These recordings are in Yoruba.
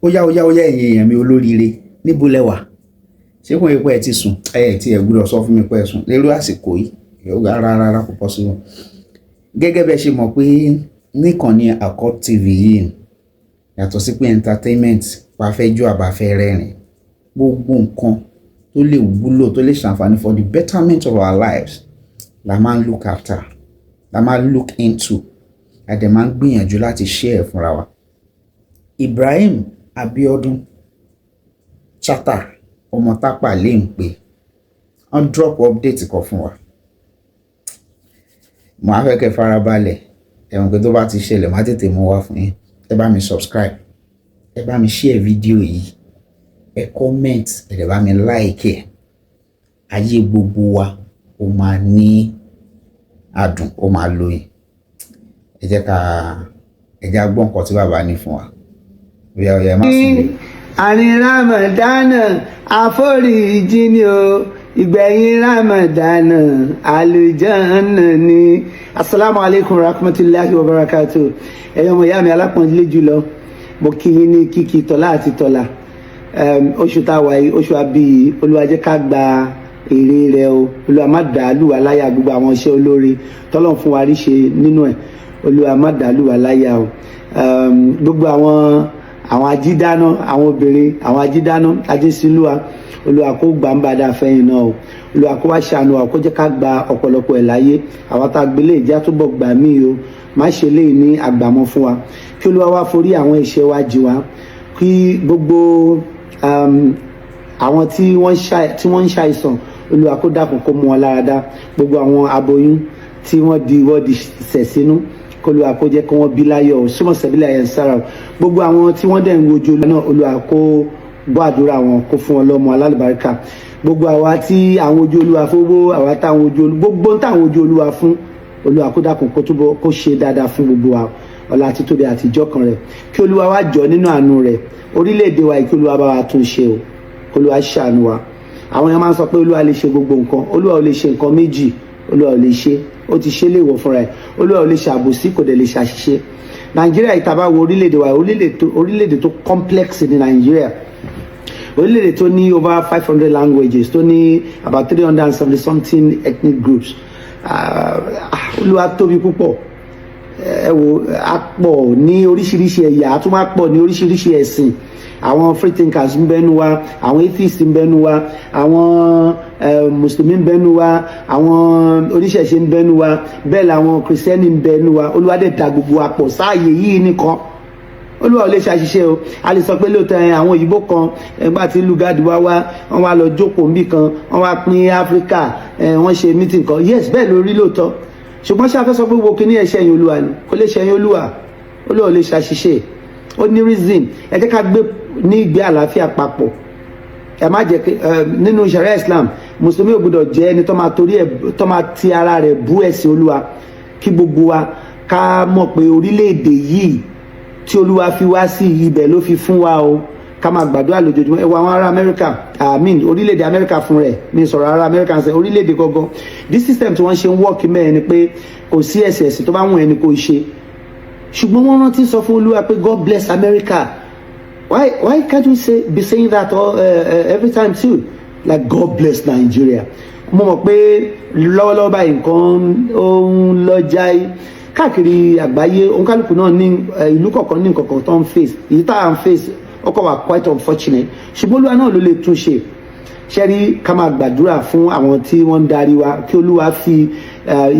Ó yá, ó yá, ó yá, ẹ̀yin èèyàn mi olóríire, níbo lẹ wà? Ṣé kò yẹ pé ẹ ti sùn? Ẹ ti ẹ gbúdọ̀ sọ fún mi pé ẹ sùn lérò àsìkò yìí. Rárá rárá, kò possible. Gẹ́gẹ́ bẹ́ẹ̀ ṣe mọ̀ pé níkànnì Accord TV yìí, yàtọ̀ sí pé entertainment pa fẹ́ jó àbáfẹ́ rẹ́rìn, gbogbo nǹkan tó lè wúlò, tó lè ṣàǹfààní for the betterment of our lives la máa ń look after, la máa ń look into, a dẹ̀ máa ń gbìyànjú láti share fúnra wa. Ibrahim Abiodun Chatta, ọmọ Tápà lè ń pè, wọ́n drop update kan fún wa. Mo á fẹ́ kẹ́ farabalẹ̀ ẹ̀wọ̀n pé tó bá ti ṣẹlẹ̀, má tètè mú wá fún yín. Ẹ bá mi subscribe, ẹ bá mi share fídíò yìí, ẹ comment, ẹ dẹ̀ bá mi like ẹ̀. Ayé gbogbo wa ó máa ní adùn, ó máa lóyin. Ẹ jẹ́ ká ẹ jẹ́ á gbọ́ nǹkan tí bàbá ní fún wa. Bóyá ọ̀yà má sùn lé. Àní Ramadana àforíjì ni o, ìgbẹ̀yìn Ramadana àlùjánnà ni. Asalaamu alaykum rahmatulahi wa barakatu. Ẹ̀yin ọmọ ìyá mi alápọ̀nlé jùlọ, mo kí yín ní kíkí tọ́lá àti tọ́lá. Oṣù tá a wà yìí, oṣù àbí, Olúwa jẹ́ ká gba èrè rẹ̀ o. Olúwa má dàálù wá láyà. Gbogbo àwọn iṣẹ́ olóore tọ́lọ́run fún wa rí ṣe nínú ẹ̀, Olúwa má dàálù wá láyà o. Gbogbo àwọn ajídáná, àwọn obìnrin, àwọn ajídáná ajésílúwa, Olúwa kó gbà ń bá dáa fẹ́yìn náà o. Olúwa kó wá ṣàánú wa, kó jẹ́ ká gba ọ̀pọ̀lọpọ̀ ẹ̀ láyé. Àwọn tá a gbélé ìjà túbọ̀ gbà mí o, má ṣe léyìí ní àgbàmọ́ fún wa. Kí Olúwa wá forí àwọn ẹ̀ṣẹ̀ wa jì wá, kí gbogbo àwọn tí wọ́n ń ṣàìsàn, Olúwa kó dákun kó mú wọn lára dá. Gbogbo àwọn aboyún tí wọ́n di sẹ̀ sínú, k'Olúwa kó jẹ́ kí wọ́n bí láyọ̀ o. Súnmọ́ sẹ́bílẹ̀ ayẹ̀ ń sára o. Gbogbo àwọn tí wọ́n dẹ̀ ń wojú Olúwa náà, Olúwa kó gbọ́ àdúrà wọn, kó fún wọn lọ́mọ alálùbáríkà. Gbogbo àwa tí àwọn ojú Olúwa fowó, àwa táwọn ojú Olúwa, gbogbo táwọn ojú Olúwa fún, Olúwa kó dákun kó túbọ̀ kó ṣe dáadáa fún gbogbo wa. Ọlá títóbi àtijọ́ kan rẹ̀, kí Olúwa wá jọ nínú àánú rẹ̀, orílẹ̀-èdè wa yìí, kí Olúwa bá wa tún ṣe o, kí Olúwa ṣàánú wa. Àwọn èèyàn máa ń sọ pé Olúwa lè ṣe gbogbo nǹkan. Olúwa ò lè ṣe nǹkan méjì. Olúwa ò lè ṣe, ó ti ṣe léèwọ̀ fúnra ẹ̀. Olúwa ò lè ṣàbòsí, kò dẹ̀ lè ṣàṣìṣe. Nàìjíríà, ìtàbá wo orílẹ̀-èdè wa, orílẹ̀-èdè tó complex ní Nàìjíríà, orílẹ̀-èdè tó ní over 500 languages, tó ní about 370 something ethnic groups. Olúwa tóbi púpọ̀. Ẹ wo, a pọ̀ ní oríṣiríṣi ẹ̀yà, a tún máa pọ̀ ní oríṣiríṣi ẹ̀sìn. Àwọn free thinkers ń bẹ́nu wa, àwọn atheists ń bẹ́nu wa, àwọn mùsùlùmí ń bẹ́nu wa, àwọn oníṣẹ̀ṣe ń bẹ́nu wa, bẹ́ẹ̀ làwọn kìrìsìtẹ́nì ń bẹ́nu wa. Olúwa dẹ̀ da gbogbo wa pọ̀ sáàyè yìí nìkan. Olúwa ò lè ṣàṣìṣe o. A lè sọ pé lóòótọ́ ẹ, àwọn òyìnbó kan ẹgbà tí Lugard wá, wọ́n wá lọ jókòó níbì kan, wọ́n wá pín Áfíríkà, wọ́n ṣe meeting kan. Yes, bẹ́ẹ̀ ló rí lóòótọ́, ṣùgbọ́n ṣé a fẹ́ sọ pé wo kíní ẹ̀ ṣẹ̀yìn Olúwa ni? Kò lè ṣẹ̀yìn Olúwa. Olúwa ò lè ṣàṣìṣe, ó ní reason. Ẹ jẹ́ ká gbé ní ìgbé àlàáfíà papọ̀. Ẹ má jẹ́ kí nínú sharia Islam, mùsùlùmí ò gbọdọ̀ jẹ́ ẹni tó máa torí ẹ̀ tó máa ti ara rẹ̀ bú ẹ̀sìn Olúwa. Kí gbogbo wa ká mọ̀ pé orílẹ̀-èdè yìí tí Olúwa fi wá sí ibẹ̀ ló fi fún wa o. Ká máa gbàdúrà lójoojúmọ́. Ẹ wo àwọn ará Amẹ́ríkà, I mean orílẹ̀-èdè Amẹ́ríkà fún rẹ̀ mi sọ̀rọ̀, ará Amẹ́ríkà ṣe orílẹ̀-èdè gangan. This system tí wọ́n ṣe ń work mẹ́rin ni pé kò sí ẹ̀sìn, ẹ̀sìn tó bá wùn ẹni kò ṣe, ṣùgbọ́n wọ́n rántí sọ fún Olúwa pé "God bless America." Why can't we be saying that every time too, like "God bless Nigeria"? Mo mọ̀ pé lọ́wọ́lọ́wọ́ báyìí, nǹkan ó ń lọ jáì káàkiri àgbáyé. Òǹkálùkù náà ní ìlú kọ̀ọ̀kan ní nǹkan kan tó ń face. Èyí tá à ń face, ó kàn wá quite unfortunate, ṣùgbọ́n Olúwa náà ló lè tún ṣe. Ṣẹ́rí, ká máa gbàdúrà fún àwọn tí wọ́n ń darí wa, kí Olúwa fi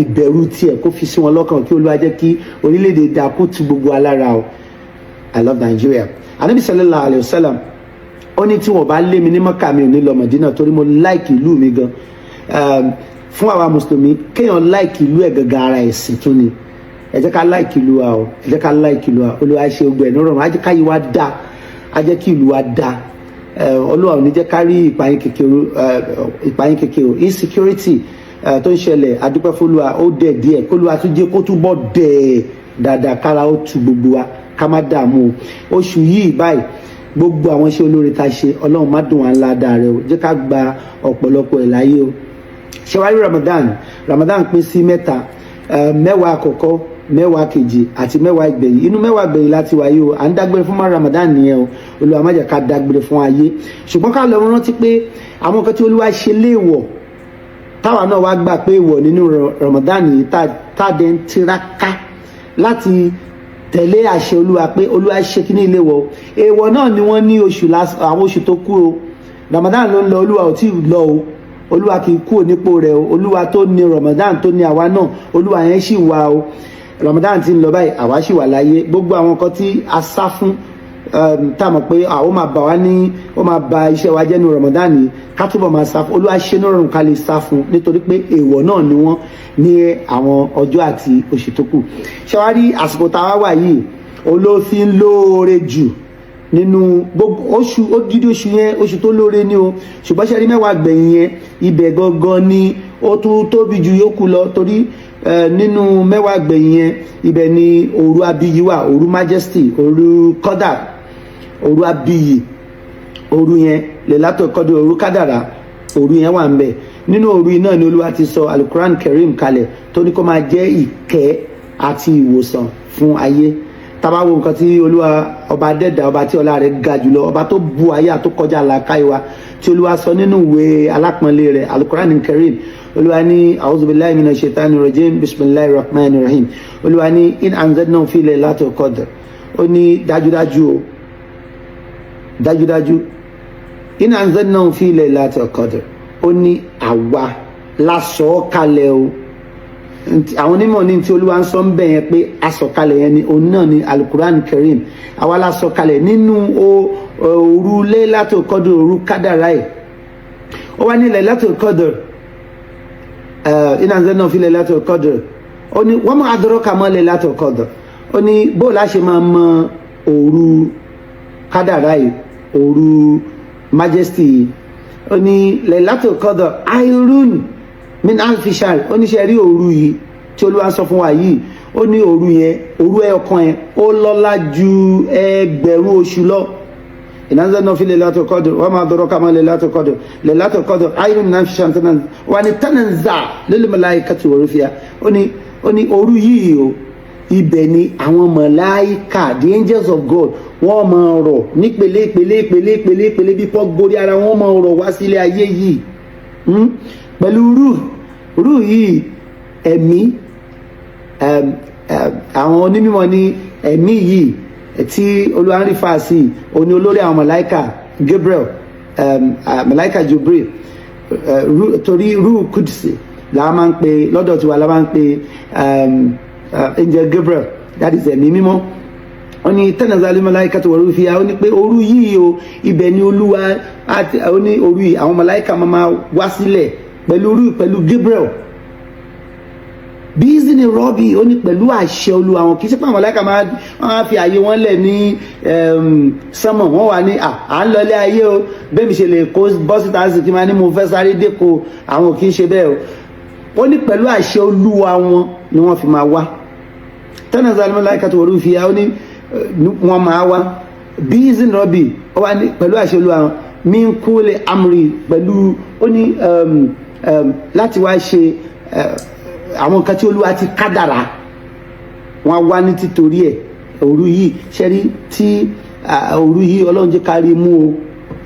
ìbẹ̀rù tiẹ̀ kó fi sí wọn lọ́kàn, kí Olúwa jẹ́ kí orílẹ̀-èdè dà, kó tu gbogbo alára o. I love Nigeria. Anabi sallallahu alayhi wa sallam, ó ní tí wọn bá lé mi ní Mọ́kà, mi ò ní lọ Mọ̀dínà, torí mo like ìlú mi gan. Fún àwa mùsùlùmí, kéèyàn like ìlú ẹ̀ gangan, ara ẹ̀sìn tún ni. Ẹ jẹ́ ká like ìlú wa o, ẹ jẹ́ ká like ìlú wa. Olúwa ṣe gbogbo ẹ̀ ní rọrùn, á jẹ́ ká yí wa dá, á jẹ́ kí ìlú wa dá. Olúwa ò ní jẹ́ ká rí ìpayín kékeré, ìpayín kékeré o. Insecurity tó ń ṣẹlẹ̀, adúpẹ́ f'Olúwa, ó dẹ̀ díẹ̀. K'Olúwa tún jẹ́ kó túbọ̀ dẹ̀ dáadáa, kára ó tu gbogbo wa, ká má dààmú o. Oṣù yìí báyìí, gbogbo àwọn iṣẹ́ olóore tá a ṣe, Ọlọ́run má dùn wá ńlá dáa rẹ o, jẹ́ ká gba ọ̀pọ̀lọpọ̀ ẹ̀ láyé o. Ṣẹwárí Ramadan, Ramadan pín sí mẹ́ta. 10 àkọ́kọ́, Mẹ́wàá kejì àti 10 ìgbẹ̀yìn. Inú 10 ìgbẹ̀yìn láti wáyé o. À ń dágbére fún Ramadan nìyẹn o. Olúwa má jẹ́ ká dágbére fún ayé, ṣùgbọ́n ká lọ rántí pé àwọn nǹkan tí Olúwa ṣe léèwọ̀, táwa náà wá gbà pé èèwọ̀ nínú Ramadan yìí, tá a dẹ̀ ń tiraka láti tẹ̀lé àṣẹ Olúwa pé Olúwa ṣe kí ní ilé wọ̀, èèwọ̀ náà ni wọ́n ní oṣù, àwọn oṣù tó kú o. Ramadan ló ń lọ, Olúwa ò tí ì lọ o. Olúwa kì í kúrò nípò rẹ̀ o. Olúwa tó ní Ramadan, tó ní àwa náà, Olúwa yẹn sì wà o. Ramadan ti ń lọ báyìí, àwa sì wà láyé. Gbogbo àwọn nǹkan tí a sá fún, tá a mọ̀ pé ó máa bà wá ní, ó máa ba iṣẹ́ wa jẹ́ ní Ramadan yìí, ká túbọ̀ máa sá fún. Olúwa ṣe ní rọrùn ká lè sá fún, nítorí pé èèwọ̀ náà ni wọ́n ní àwọn ọjọ́ àti oṣù tó kù. Ṣé wàá rí àsìkò tá a wá wà yìí, olófin lóore jù nínú gbogbo oṣù, odidi oṣù yẹn, oṣù tó lóore ni o. Ṣùgbọ́n ṣe rí 10 gbẹ̀yìn yẹn, ibẹ̀ gangan ni ó tún tóbi ju yòókù lọ, torí nínú 10 gbẹ̀yìn yẹn, ibẹ̀ ni òru abiyì wà, òru majesty, òru kọ́dà, òru abiyì, òru yẹn lè látọ̀ kọ́dọ̀, òru kádàrà, òru yẹn wà ń bẹ̀. Nínú òru náà ni Olúwa ti sọ Alukuran Kerim kalẹ̀, tó ní kó máa jẹ́ ìkẹ́ àti ìwòsàn fún ayé. Tá bá wo nǹkan tí Olúwa ọba dẹ́dà, ọba tí ọlá rẹ̀ ga jùlọ, ọba tó bu ayé àtó kọjá làákàyè wa, tí Olúwa sọ nínú ìwé alápọ̀nlé rẹ̀, Alukuran Kerim, Olúwa ní: "A'udhu billahi minash shaitani rajim, bismillahir rahmanir rahim." Olúwa ní: "In anzalnahu fi laylatil qadr." Ó ní dájúdájú o, dájúdájú, "In anzalnahu fi laylatil qadr." Ó ní àwa la sọ ọ́ kalẹ̀ o. Àwọn onímọ̀ ní tí Olúwa ń sọ ń bẹ̀ yẹn pé asọ̀kalẹ̀ yẹn ni òun náà ni Alukuran Kerim. Àwa la sọ kalẹ̀ nínú òru Laylatul Qadr, òru kádàrá ẹ̀. Ó wá ní Laylatul Qadr, "In anzalnahu fi Laylatul Qadr." Ó ní "Wa ma adraka ma Laylatul Qadr." Ó ní bó la ṣe máa mọ òru kádàrá yìí, òru majesty yìí? Ó ní "Laylatul Qadr khayrun min alfi shahr." Ó ní ṣe rí òru yìí tí Olúwa sọ fún wa yìí, ó ní òru yẹn, òru ẹ̀ọ̀kan yẹn, ó lọ́lá ju 1000 oṣù lọ. "In anzalnahu fi Laylatul Qadr, wa ma adraka ma Laylatul Qadr, Laylatul Qadr khayrun min alfi shahr." Wà ní "Tanazzalul malaikatu wa ruhu fiha." Ó ní òru yìí o, ibẹ̀ ni àwọn màláíkà, the angels of God, wọ́n máa rọ̀ nípele ìpele ìpele ìpele ìpele, bí pọ́ gorí ara wọn, máa rọ̀ wá sílé ayé yìí pẹ̀lú rú yìí, ẹ̀mí. Àwọn onímọ̀ ní ẹ̀mí yìí tí Olúwa ń rí fà sí, òní olórí àwọn màláíkà, Gabriel, màláíkà Jibril, torí rú kùdùsì la máa ń pè lọ́dọ̀ tiwa, la máa ń pè angel Gabriel, that is ẹ̀mí mímọ́. Ó ní "Tanazzalul malaikatu wa ruhu fiha." Ó ní pé òru yìí o, ibẹ̀ ni Olúwa, ó ní òru yìí, àwọn màláíkà máa wá sílẹ̀ pẹ̀lú rú, pẹ̀lú Gabriel, "Bi'izni rabbi." Ó ní pẹ̀lú àṣẹ Olúwa wọn. Kì í ṣe pé àwọn màláíkà máa fi àyè wọn lẹ̀ ní sánmọ̀, wọ́n wà ní à ń lọlé ayé o, bẹ́ẹ̀ mi ṣe lè kó bọ́ síta sí kí n máa ní mo fẹ́ sáré dẹ́ko. Àwọn kì í ṣe bẹ́ẹ̀ o. Ó ní pẹ̀lú àṣẹ Olúwa wọn ni wọ́n fi máa wá. "Tanazzalul malaikatu wa ruhu fiha." Ó ní wọ́n máa wá "bi'izni rabbi." Ó wá ní pẹ̀lú àṣẹ Olúwa wọn, "Min kulli amri," pẹ̀lú, ó ní láti wá ṣe àwọn nǹkan tí Olúwa ti kádàrá, wọn wá ní títorí ẹ̀. Òru yìí, ṣẹ́rí tí òru yìí, Ọlọ́run jẹ́ ká rí mú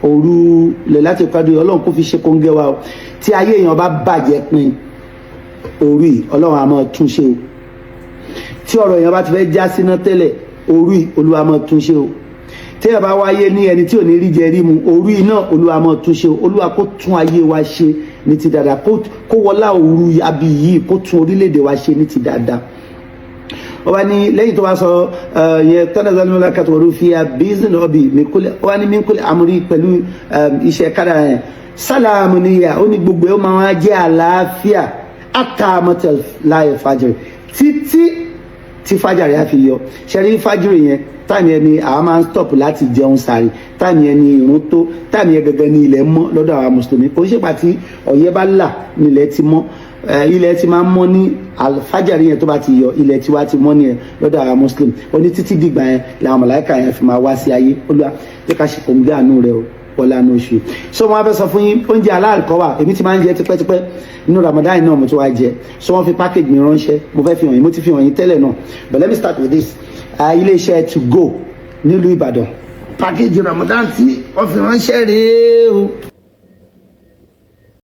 o. Òru lè láti kádùn, Ọlọ́run kó fi ṣe kóńgẹ́ wa o. Tí ayé èèyàn bá bàjẹ́ pin, òru yìí, Ọlọ́run á máa tún ṣe o. Tí ọ̀rọ̀ èèyàn bá ti fẹ́ já síná tẹ́lẹ̀, òru yìí, Olúwa máa tún ṣe o. Tí ẹ bá wáyé ní ẹni tí ò ní rí jẹ rí mu, òru yìí náà, Olúwa máa tún ṣe o. Olúwa kó tún ayé wa ṣe ní ti dáadáa, kó wọlá òru abì yìí, kó tún orílẹ̀-èdè wa ṣe ní ti dáadáa. Ó wá ní lẹ́yìn tó wá sọ yẹn, "Tanazzalul malaikatu wa ruhu fiha bi'izni rabbi," ó wá ní "min kulli amri," pẹ̀lú iṣẹ́ kádàrá yẹn. "Salamun hiya." Ó ní gbogbo ẹ̀, ó máa wá jẹ́ àlàáfíà, "hatta matla'i fajr," títí tí fájàrí á fi yọ. Ṣẹ́rí fájìrì yẹn, time yẹn ni àwa máa ń stop láti jẹun sàárì, time yẹn ni ìrun tó, time yẹn gangan ni ilẹ̀ mọ́ lọ́dọ̀ àwa mùsùlùmí. Kò ń ṣèpà tí ọ̀yẹ́ bá là nílẹ̀ ti mọ́. Ilẹ̀ ti máa ń mọ́ ní alfajari yẹn tó bá ti yọ, ilẹ̀ tiwa ti mọ́ nìyẹn lọ́dọ̀ àwa muslim. Ó ní títí dìgbà yẹn làwọn màláíkà yẹn fi máa wá sí ayé. Olúwa, jẹ́ ká ṣe kòǹgẹ́ àánú rẹ o. Wọlé àánú oṣù. So wọn á fẹ́ sọ fún yín, oúnjẹ aláàkọ́ wà, èmi ti máa ń jẹ tipẹ́tipẹ́. Nínú Ramadan náà mo ti wá jẹ. So wọ́n fi package mi ránṣẹ́, mo fẹ́ fi hàn yín. Mo ti fi hàn yín tẹ́lẹ̀ náà, but let me start with this. Iléeṣẹ́ To Go nílùú Ìbàdàn, package Ramadan tí wọ́n fi ránṣẹ́ rèé o.